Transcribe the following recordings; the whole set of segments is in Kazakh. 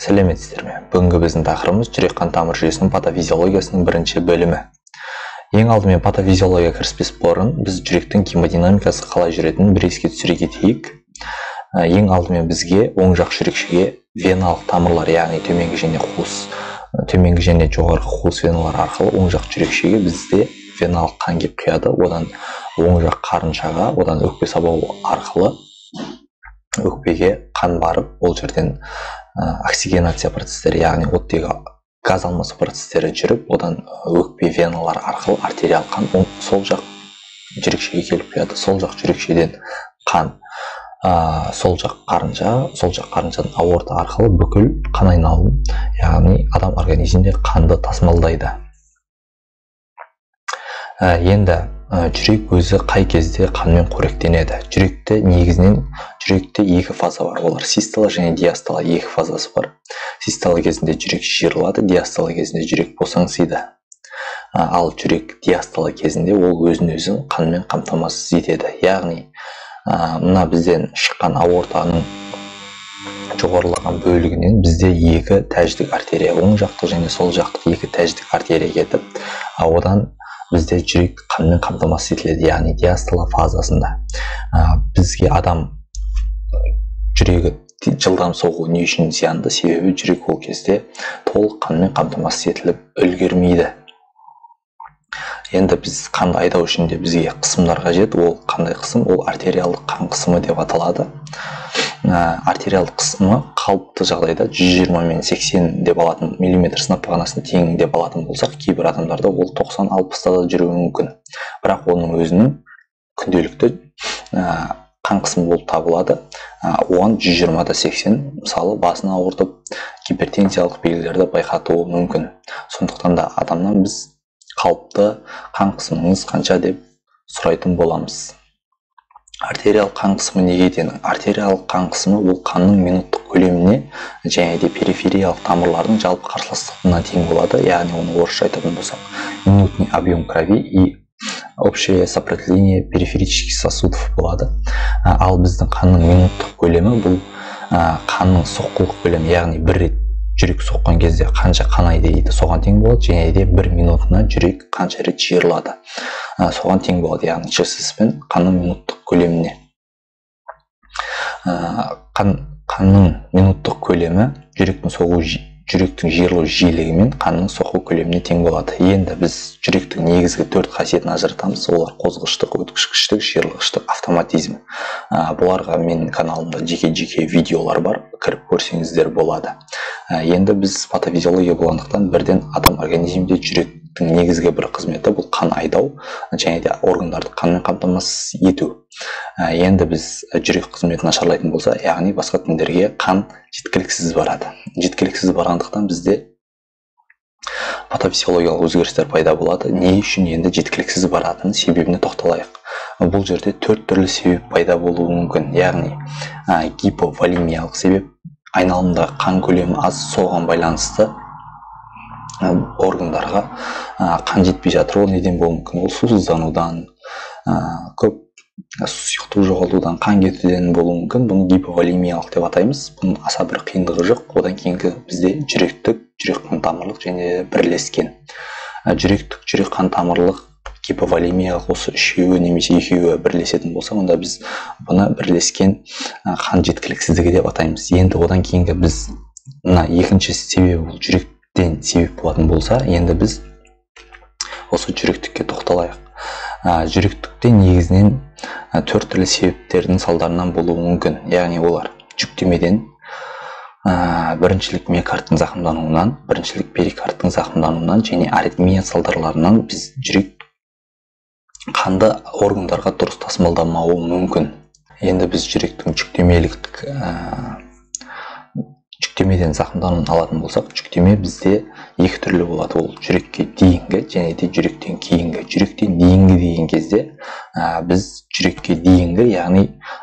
Сәлеметсіздер ме? Бүгінгі біздің тақырыбымыз жүрек қан тамыр жүйесінің патофизиологиясының бірінші бөлімі. Ең алдымен патофизиология кіріспес бұрын біз жүректің гемодинамикасы қалай жүретінін бір еске түсіре кетейік. Ең алдымен бізге оң жақ жүрекшеге веналық тамырлар, яғни төменгі және қуыс, төменгі және жоғарғы қуыс веналар арқылы оң жақ жүрекшеге бізде веналық қан кеп құяды. Одан оң жақ қарыншаға, одан өкпе сабауы арқылы өкпеге қан барып, ол жерден оксигенация процестері, яғни оттегі газ алмасу процестері жүріп, одан өкпе веналары арқылы артериал қан сол жақ жүрекшеге келіп құяды. Сол жақ жүрекшеден қан сол жақ қарынша, сол жақ қарыншаның аорта арқылы бүкіл қан айналым, яғни адам организмінде қанды тасымалдайды. Енді жүрек өзі қай кезде қанмен қоректенеді? Жүректе негізінен жүректе екі фаза бар. Олар систола және диастола, екі фазасы бар. Систола кезінде жүрек жиырылады, диастола кезінде жүрек босаңсиды. Ал жүрек диастола кезінде ол өзін өзі қанмен қамтамасыз етеді. Яғни мына бізден шыққан аортаның жоғарылаған бөлігінен бізде екі тәждік артерия, оң жақтық және сол жақтық екі тәждік артерия кетіп, одан бізде жүрек қанмен қамтамасыз етіледі, яғни диастола фазасында. Бізге адам жүрегі жылдам соғу не үшін зиянды? Себебі жүрек ол кезде толық қанмен қамтамасыз етіліп үлгермейді. Енді біз қанды айдау үшін де бізге қысымдар қажет. Ол қандай қысым? Ол артериалдық қан қысымы деп аталады. Артериалдық қысымы қалыпты жағдайда 120 мен 80 деп алатын миллиметр сынап бағанасын тең деп алатын болсақ, кейбір адамдарда ол 90-60-та да жүруі мүмкін. Бірақ оның өзінің күнделікті қан қысымы болып табылады. Оған 120-да 80, мысалы, басын ауыртып, гипертензиялық белгілерді байқатуы мүмкін. Сондықтан да адамнан біз қалыпты қан қысымыңыз қанша деп сұрайтын боламыз. Артериялық қан қысымы неге тең? Артериялық қан қысымы ол қанның минуттық көлеміне және де перифериялық тамырлардың жалпы қарсыластығына тең болады. Яғни оны орысша айтатын болсақ, минутный объем крови и общее сопротивление периферических сосудов болады. Ал біздің қанның минуттық көлемі бұл қанның соққылық көлемі, яғни бір рет жүрек соққан кезде қанша қан айдайды, соған тең болады, және де бір минутына жүрек қанша рет жиырылады, соған тең болады, яғни ЧСС пен қанның минуттық көлеміне. Қанның минуттық көлемі жүректің соғу, жүректің жиырылу жиілігі мен қанның соғу көлеміне тең болады. Енді біз жүректің негізгі төрт қасиетін ажыратамыз. Олар қозғыштық, өткізгіштік, жиырылғыштық, автоматизм. Бұларға менің каналымда жеке-жеке видеолар бар, кіріп көрсеңіздер болады. Енді біз патофизиология болғандықтан бірден адам организмінде жүректің негізгі бір қызметі бұл қан айдау және де органдарды қанмен қамтамасыз ету. Енді біз жүрек қызметін нашарлайтын болса, яғни басқа тіндерге қан жеткіліксіз барады. Жеткіліксіз барғандықтан бізде патофизиологиялық өзгерістер пайда болады. Не үшін енді жеткіліксіз баратынын себебіне тоқталайық. Бұл жерде төрт түрлі себеп пайда болуы мүмкін. Яғни гиповолемиялық себеп, айналымда қан көлемі аз, соған байланысты органдарға қан жетпей жатыр. Ол неден болуы мүмкін? Ол сусызданудан, көп сұйықтық жоғалтудан, қан кетуден болуы мүмкін. Бұны гиповолемиялық деп атаймыз. Бұның аса бір қиындығы жоқ. Одан кейінгі бізде жүректік, жүрек қан тамырлық және бірлескен. Жүректік, жүрек қан тамырлық, гиповолемиялық, осы үшеуі немесе екеуі бірлесетін болса, онда біз бұны бірлескен қан жеткіліксіздігі деп атаймыз. Енді одан кейінгі біз мына екінші себебі бұл жүректен себеп болатын болса, енді біз осы жүректікке тоқталайық. Жүректікте негізінен төрт түрлі себептердің салдарынан болуы мүмкін. Яғни олар жүктемеден, біріншілік миокардтың зақымдануынан, біріншілік перикардтың зақымдануынан және аритмия салдарларынан біз жүрек қанды органдарға дұрыс тасымалдамауы мүмкін. Енді біз жүректің жүктемелік жүктемеден зақымдануын алатын болсақ, жүктеме бізде екі түрлі болады. Ол жүрекке дейінгі және де жүректен кейінгі. Жүректен дейінгі деген кезде біз жүрекке дейінгі, яғни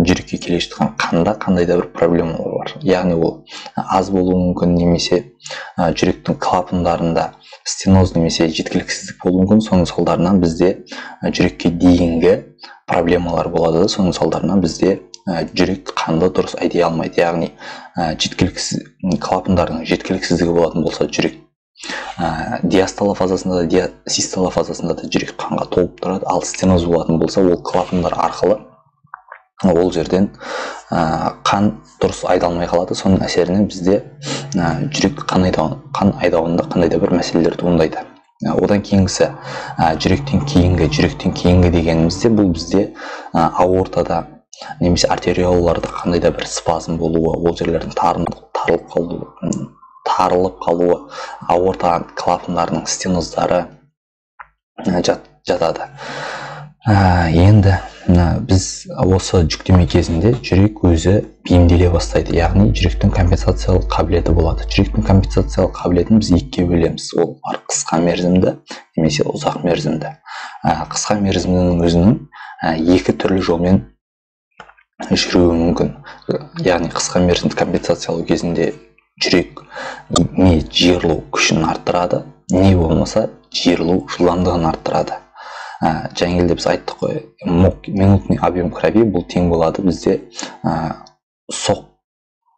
жүрекке келе жатқан қанда қандай да бір проблемалар бар. Яғни ол аз болуы мүмкін, немесе жүректің клапандарында стеноз немесе жеткіліксіздік болуы мүмкін. Соның салдарынан бізде жүрекке дейінгі проблемалар болады. Соның салдарынан бізде жүрек қанды дұрыс айдай алмайды. Яғни жеткіліксіз клапандардың жеткіліксіздігі болатын болса, жүрек диастола фазасында да, систола фазасында да жүрек қанға толып тұрады. Ал стеноз болатын болса, ол клапандар арқылы ол жерден қан дұрыс айдалмай қалады. Соның әсерінен бізде жүрек қан айдауында қандай да бір мәселелер туындайды. Одан кейінгісі жүректен кейінгі дегенімізде бұл бізде аортада немесе артериолаларда қандай да бір спазм болуы, ол жерлердің тарылып қалуы, аорта клапандарының стеноздары жатады. Енді біз осы жүктеме кезінде жүрек өзі бейімделе бастайды, яғни жүректің компенсациялық қабілеті болады. Жүректің компенсациялық қабілетін біз екіге бөлеміз. Ол бар қысқа мерзімді немесе ұзақ мерзімді. Қысқа мерзімнің өзінің екі түрлі жолмен жүруі мүмкін. Яғни қысқа мерзімді компенсациялау кезінде жүрек не жиырылу күшін арттырады, не болмаса жиырылу жылдамдығын арттырады. Жаңа біз айттық қой, минутный объем крови бұл тең болады бізде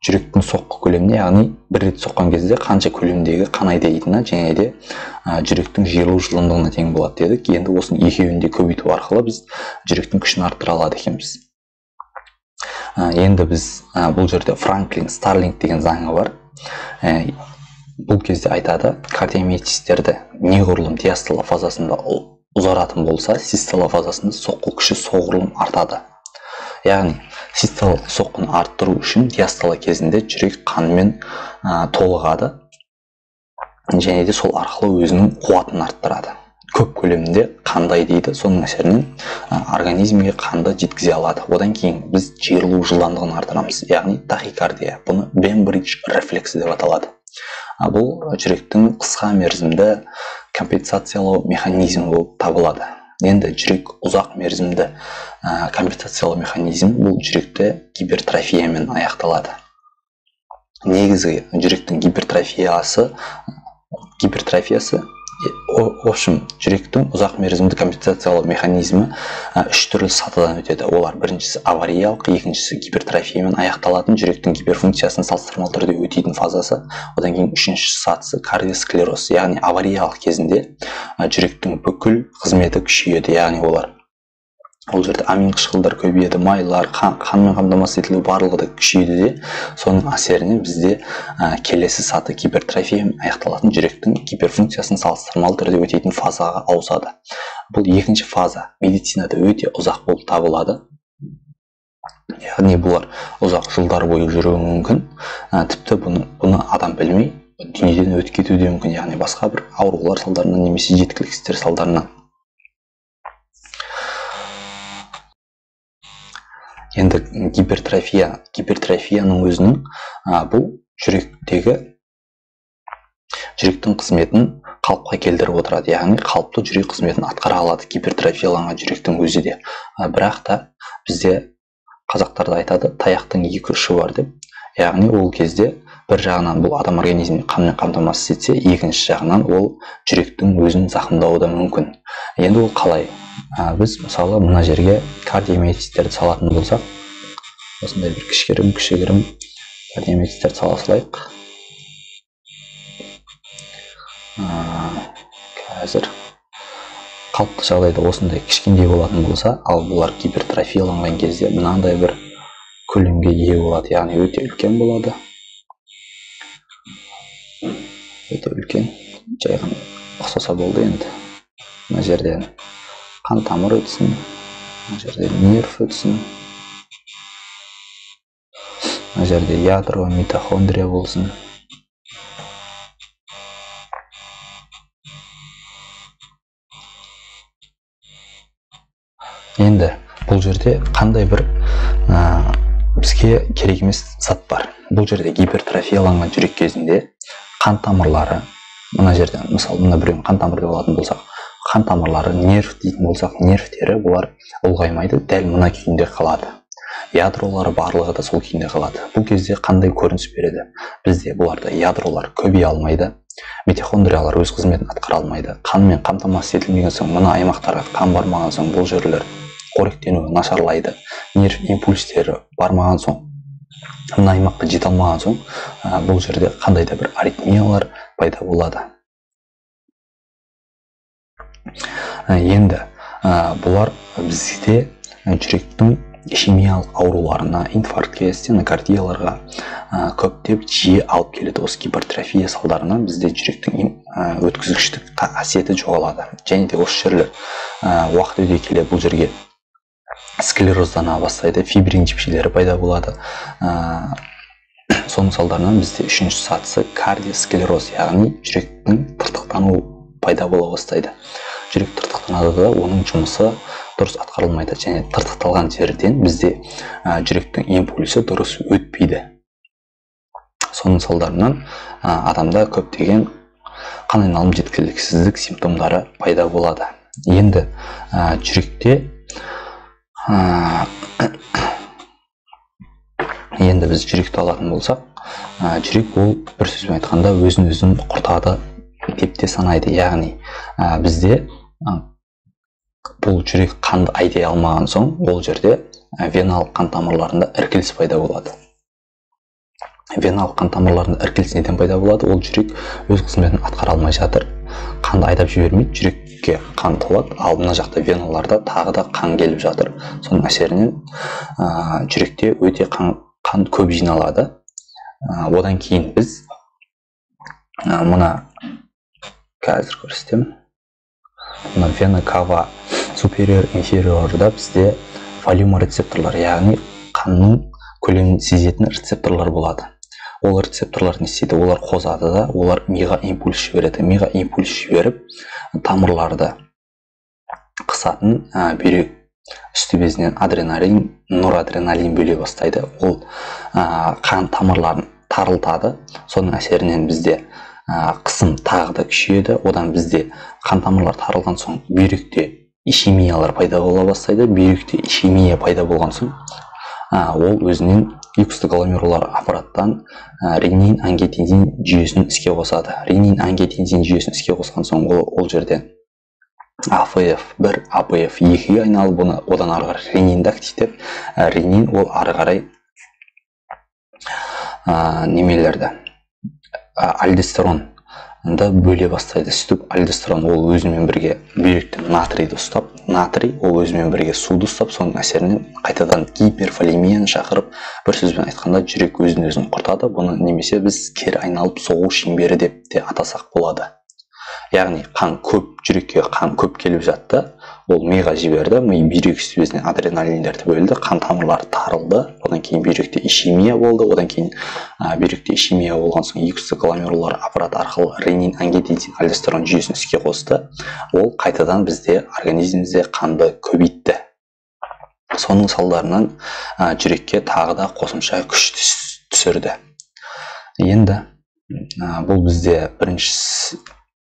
жүректің соққы көлеміне, яғни бір рет соққан кезде қанша көлемдегі қан айдайтынына және де жүректің жиырылу жылдамдығына тең болады дедік. Енді осының екеуін де көбейту арқылы біз жүректің күшін арттыра алады екенбіз. Енді біз бұл жерде Франклин Старлинг деген заңы бар. Бұл кезде айтады, кардиомиотистерді неғұрлым диастола фазасында ұзаратын болса, систола фазасында соққы күші соғұрлым артады. Яғни систолалық соққыны арттыру үшін диастола кезінде жүрек қанмен толығады және де сол арқылы өзінің қуатын арттырады. Көп көлемінде қандай дейді, соның әсерінен организмге қанды жеткізе алады. Одан кейін біз жиырылу жылдамдығын арттырамыз, яғни тахикардия. Бұны Бембридж рефлексі деп аталады. Бұл жүректің қысқа мерзімді компенсациялау механизмі болып табылады. Енді жүрек ұзақ мерзімді компенсациялау механизмі бұл жүректі гипертрофиямен аяқталады. Негізгі жүректің гипертрофиясы, в общем, жүректің ұзақ мерзімді компенсациялау механизмі үш түрлі сатыдан өтеді. Олар біріншісі авариялық, екіншісі гипертрофиямен аяқталатын жүректің гиперфункциясын салыстырмалы түрде өтейтін фазасы, одан кейін үшінші сатысы кардиосклероз, яғни авариялық кезінде жүректің бүкіл қызметі күшейеді, яғни ол жерде амин қышқылдар көбейеді, майлар, қанмен қамтамасыз етілу барлығы да күшейеді де, соның әсерінен бізде келесі саты гипертрофиямен аяқталатын жүректің гиперфункциясын салыстырмалы түрде өтейтін фазаға ауысады. Бұл екінші фаза медицинада өте ұзақ болып табылады. Яғни бұлар ұзақ жылдар бойы жүруі мүмкін. Тіпті бұны адам білмей дүниеден өтіп кетуі де мүмкін, яғни басқа бір аурулар салдарынан немесе жеткіліксіздіктер салдарынан. Енді гипертрофияның өзінің бұл жүректің қызметін қалыпқа келтіріп отырады, яғни қалыпты жүрек қызметін атқара алады гипертрофияланған жүректің өзі де. Бірақ та бізде қазақтарда айтады, таяқтың екі ұшы бар деп, яғни ол кезде бір жағынан бұл адам организмін қанмен қамтамасыз етсе, екінші жағынан ол жүректің өзін зақымдауы да мүмкін. Енді ол қалай? Біз мысалы мына жерге кардиомиотистерді салатын болсақ, осындай бір кішігірім кардиомиотистерді сала салайық. Қазір қалыпты жағдайда осындай кішкентай болатын болса, ал бұлар гипертрофияланған кезде мынандай бір көлемге ие болады, яғни өте үлкен болады. Өте үлкен, жай ғана ұқсаса болды енді. Мына жерден қан тамыр өтсін, мына жерде нерв өтсін, мына жерде ядро, митохондрия болсын. Енді бұл жерде қандай бір бізге керек емес зат бар. Бұл жерде гипертрофияланған жүрек кезінде қан тамырлары, мына жерде мысалы мына біреуін қан тамыр деп алатын болсақ, қан тамырлары, нерв дейтін болсақ, нервтері бұлар ұлғаймайды, дәл мына күйінде қалады. Ядролары барлығы да сол күйінде қалады. Бұл кезде қандай көрініс береді? Бізде бұларда ядролар көбейе алмайды, митохондриялар өз қызметін атқара алмайды. Қанмен қамтамасыз етілмеген соң, мына аймақтарға қан бармаған соң бұл жерлер қоректенуі нашарлайды. Нерв импульстері бармаған соң, мына аймаққа жете алмаған соң, бұл жерде қандай да бір аритмиялар пайда болады. Енді бұлар бізде жүректің ишемиялық ауруларына, инфарктке, стенокардияларға көптеп жиі алып келеді. Осы гипертрофия салдарынан бізде жүректің өткізгіштік қасиеті жоғалады. Және де осы жерлер уақыт өте келе бұл жерге склероздана бастайды, фибрин жіпшелері пайда болады. Соның салдарынан бізде үшінші сатысы кардиосклероз, яғни жүректің тыртықтануы пайда бола бастайды. Жүрек тыртықтанады да, оның жұмысы дұрыс атқарылмайды, және тыртықталған жерден бізде жүректің импульсі дұрыс өтпейді. Соның салдарынан адамда көптеген қан айналым жеткіліксіздік симптомдары пайда болады. Енді жүректе енді біз жүректі алатын болсақ, жүрек ол бір сөзбен айтқанда өзін өзін құртады деп те санайды. Яғни бізде бұл жүрек қанды айдай алмаған соң, ол жерде веналық қан тамырларында іркіліс пайда болады. Веналық қан тамырларында іркіліс неден пайда болады? Ол жүрек өз қызметін атқара алмай жатыр, қанды айдап жібермейді, жүрекке қан толады, ал мына жақта веналарда тағы да қан келіп жатыр. Соның әсерінен жүректе өте қан көп жиналады. Одан кейін біз мына қазір көрсетемін. Мына вена кава супериор инфериорда бізде волюморецепторлар, яғни қанның көлемін сезетін рецепторлар болады. Ол рецепторлар не істейді? Олар қозады да, олар миға импульс жібереді. Миға импульс жіберіп, тамырларды қысатын бүйрек үсті безінен адреналин, норадреналин бөле бастайды. Ол қан тамырларын тарылтады. Соның әсерінен бізде қысым тағы да күшейеді. Одан бізде қан тамырлар тарылған соң бүйректе ишемиялар пайда бола бастайды. Бүйректе ишемия пайда болған соң ол өзінен юкстагломерулар аппараттан ренин ангиотензин жүйесін іске қосады. Ренин ангиотензин жүйесін іске қосқан соң ол жерде АФФ1, АПФ2-ге айналып, оны одан ары қарай ренинді активтеп, ренин ол ары қарай немелерді альдостеронды бөле бастайды. Сөйтіп альдостерон ол өзімен бірге бүйректен натрийді ұстап, натрий ол өзімен бірге суды ұстап, соның әсерінен қайтадан гиперволемияны шақырып, бір сөзбен айтқанда жүрек өзін өзін құртады. Бұны немесе біз кері айналып соғу шеңбері деп те атасақ болады. Яғни қан көп, жүрекке қан көп келіп жатты, ол миға жіберді, ми бүйрек үсті безінен адреналиндерді бөлді, қан тамырлары тарылды, одан кейін бүйректе ишемия болды, одан кейін бүйректе ишемия болған соң юкстагломерулар аппарат арқылы ренин ангиотензин альдостерон жүйесін іске қосты. Ол қайтадан бізде организмімізде қанды көбейтті. Соның салдарынан жүрекке тағы да қосымша күш түсірді. Енді бұл бізде бірінші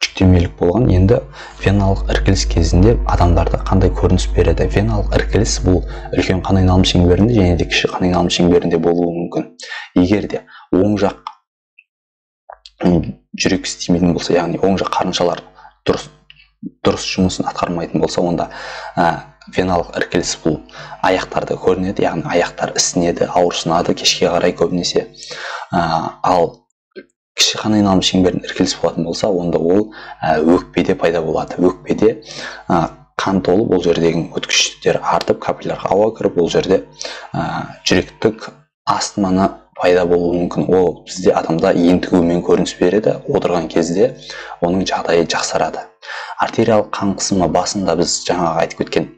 жүктемелік болған. Енді веналық іркіліс кезінде адамдарда қандай көрініс береді? Веналық іркіліс бұл үлкен қан айналым шеңберінде және де кіші қан айналым шеңберінде болуы мүмкін. Егер де оң жақ жүрек істемейтін болса, яғни оң жақ қарыншалар дұрыс жұмысын атқармайтын болса, онда веналық іркіліс бұл аяқтарда көрінеді, яғни аяқтар ісінеді, ауырсынады кешке қарай көбінесе. Ал кіші қан айналым шеңберінде іркіліс болатын болса, онда ол өкпеде пайда болады. Өкпеде қан толып, ол жердегі өткізгіштер артып, капиллярға ауа кіріп, ол жерде жүректік астманы пайда болуы мүмкін. Ол бізде адамда ентігумен көрініс береді, отырған кезде оның жағдайы жақсарады. Артериялық қан қысымы басында біз жаңағы айтып кеткен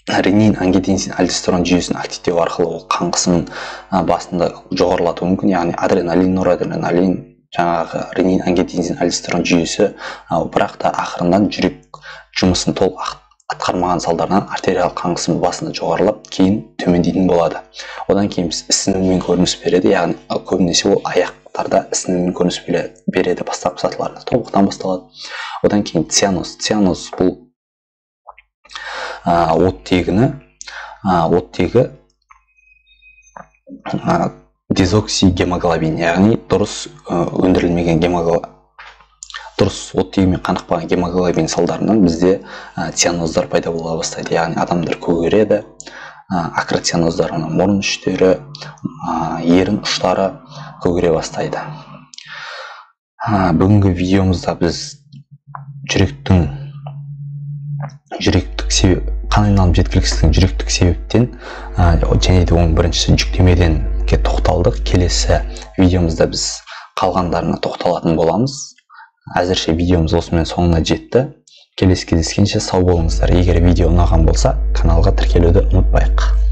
ренин ангиотензин альдостерон жүйесін активтеу арқылы ол қан қысымын басында жоғарылатуы мүмкін, яғни адреналин, норадреналин, жаңағы ренин ангиотензин альдостерон жүйесі, бірақ та ақырындан жүрек жұмысын толық атқармаған салдарынан артериялық қан қысымы басында жоғарылап, кейін төмендейтін болады. Одан кейін ісінумен көрініс береді, яғни көбінесе ол аяқтарда ісінумен көрініс береді, бастапқы сатыларда тобықтан басталады. Одан кейін цианоз. Цианоз бұл оттегі дезоксигемоглобин, яғни дұрыс өндірілмеген Дұрыс оттегімен қанықпаған гемоглобин салдарынан бізде цианоздар пайда бола бастайды, яғни адамдар көгереді, акроцианоздар, мұрын іштері, ерін ұштары көгере бастайды. Бүгінгі видеомызда біз жүректік себеп, қан айналым жеткіліксіздігінің жүректік себептен және де оның бірінші жүктемеден тоқталдық. Келесі видеомызда біз қалғандарына тоқталатын боламыз. Әзірше видеомыз осымен соңына жетті. Келесі кездескенше сау болыңыздар. Егер видео ұнаған болса, каналға тіркелуді ұмытпайық.